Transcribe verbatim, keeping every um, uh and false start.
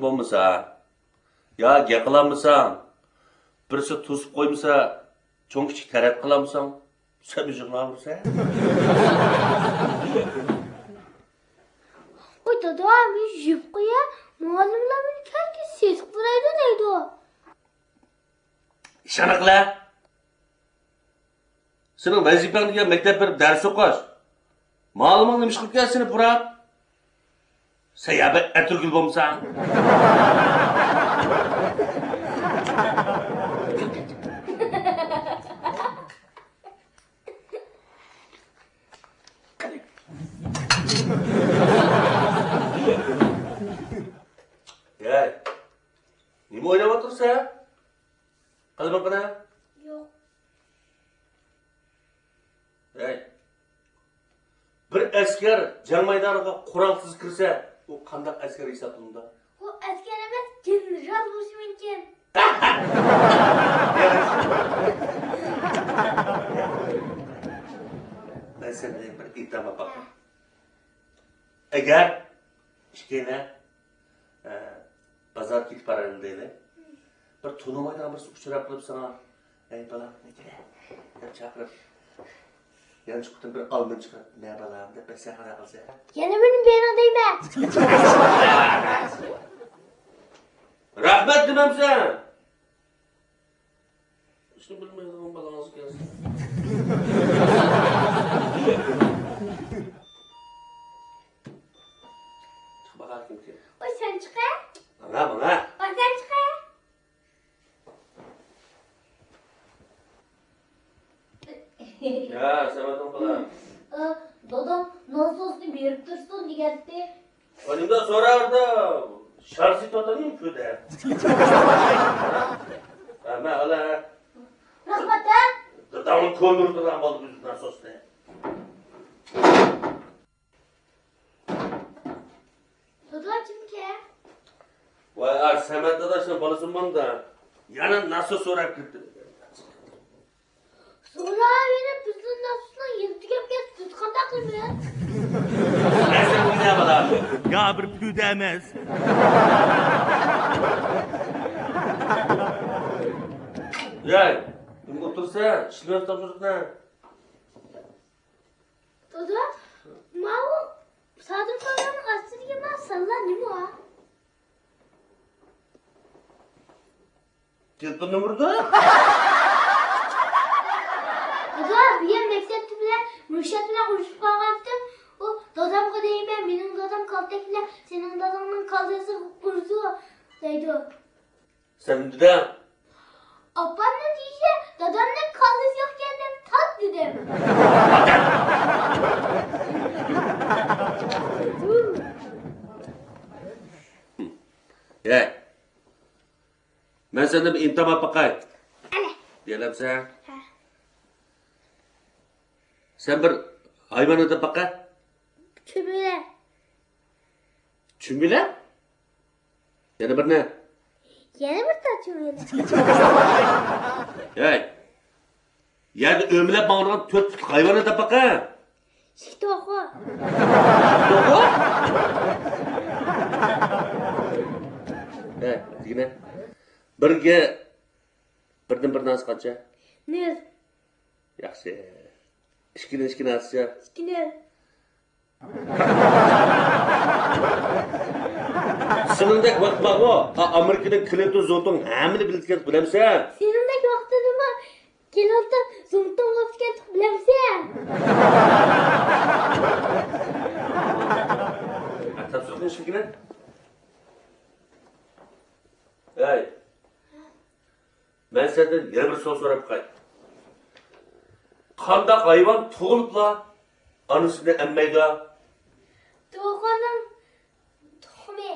بولمىسا، يا گەپ قىلالمىساڭ، بىرسى توسۇپ قويمىسا، چوڭ-كىچىك تەرەت قىلالمىساڭ، سەن ئۆزۈڭ ئاغرىسەن. ۋاي دادا، مېنى يۇيۇپ قويە، مۇئەللىملەر مېنى كەلگۈسى سېسىق بولايدۇ دەيدۇ. ئىشانغىلە! سېنىڭ ۋەزىپەڭ دېگەن مەكتەپ بېرىپ دەرس ئوقۇش. مۇئەللىمىڭ نېمە ئىش قىلىدىكەن سېنى پۇراپ؟ سەن يا بىر ئەتىرگۈل بولمىساڭ. ھەي، نېمە ئويناۋاتىسەن؟ قىلىمىقىنى؟ يوق. ھەي، بىر ئەسكەر جەڭ مەيدانىغا قورالسىز كىرسە، ئۇ قانداق ئەسكەر ھېسابلىنىدۇ؟ ئۇ ئەسكەر ئەمەس، گېنېرال بولۇشى مۇمكىن. مەن سەندىن بىر ئىلتىماس باقاي. ئەگەر ئىككىيلەن، ئە، بازار كېتىپ بارايلى دەيلى. بىر تونۇمايدىغان بىرسى ئۇچراپ قېلىپ ساڭا، «ھەي بالام، نېمە كېرەك؟» دەپ چاقىرىپ، يانچۇقىدىن بىر ئالما چىقىرىپ، «مە بالام» دەپ بەرسەڭ قانداق قىلىسەن؟ يەنە مېنى بېرىڭ دەيمەن. رەھمەت دېمەمسەن؟ ئىشنى بىلمەيدىغان بالاڭىز كەلسۇن. چىق باقار كىمكەن. ۋاي سەن چىقە. ماڭا، ماڭا. ۋاي سەن چىقە. يا، سەمەتنىڭ بالا. ئا، دادام نان سوسنى بېرىپ تۇرسۇن دېگەنتى. ئۇنىڭدا سوراۋەردە، شار سېتىۋاتامدۇ پۈدە؟ ھە، مەن ئالا. رەھمەت، ھە؟ داداڭنى كۆندۈرۈپ تۇرغان بولدى بىز ناسوسنى. دادا كىمكەن؟ ۋاي، ئا، سەمەت داداشنىڭ بالىسى ماندا. يەنە ناسوس سوراپ كىردى. سوراۋېرىپ، بىزنىڭ ناسوسنىڭ يىلى تۈگەپ كەتتى، بىز قانداق قىلىمىز؟ مەسىلە بۇ يا بالا. يا بىر پۈدە ئەمەس. ياي، نېمە ئولتۇرسەن؟ ئىشلىۋەر تاپشۇرۇقنى. دادا، ماۋۇ سادىر كومىنىڭ ئاستىدىكى ماۋۇ سانلار نېمە؟ تېلېفون نومۇرىدا؟ دادا، بۈگۈن مەكتەپتە بىلەن رۇشەت بىلەن ئۇرۇشۇپ قالغانتىم. ئۇ دادامغا دەيمەن، مېنىڭ دادام كالتەك بىلەن سېنىڭ داداڭنىڭ كالتەسىگە ئۇرىدۇ دەيدۇ. سەن دېدىڭ؟ ئاپامنىڭ دېيىشى، دادامنىڭ كاللىسى يوقكەن دەپ تات دېدىم. ھەي، مەن سەندىن بىر ئىمتىھان ئېلىپ باقاي. ئەنە. دېيەلەمسەن؟ ھە. سەن بىر ھايۋان ئېتىپ باقە. چۈمۈلە. چۈمۈلە؟ يەنە بىرنى. يەنە بىر تال چۈمۈلە. ھەي، يەردە ئۆمىلەپ ماڭىدىغان تۆت پۇتلۇق ھايۋاننى تاپاققا. ئىككى توخۇ. توخۇ؟ ھەي، دېگىنە. بىرگە بىردىن بىر نانسى قانچە؟ نۆل. ياخشى. ئىككىدىن ئىككى نانسىچە؟ ئىككى نۆل. سېنىڭدەك ۋاقىت بارغۇ، ئا-، ئامېرىكىنىڭ كلىنتون زونتون ھەممىنى بىلىدىكەن، بىلەمسەن؟ سېنىڭدەك ۋاقتىدىمۇ كلىنتون زونتون بولىدىكەن، بىلەمسەن؟ ھە، تاپشۇرۇقنى ئىشلىگىنە. ھەي. مەن سەندىن يەنە بىر سوئال سوراپ باقاي. قانداق ھايۋان تۇغۇلۇپلا ئانىسىنى ئەممەيدۇ؟ توخۇنىڭ تۇخۇمى.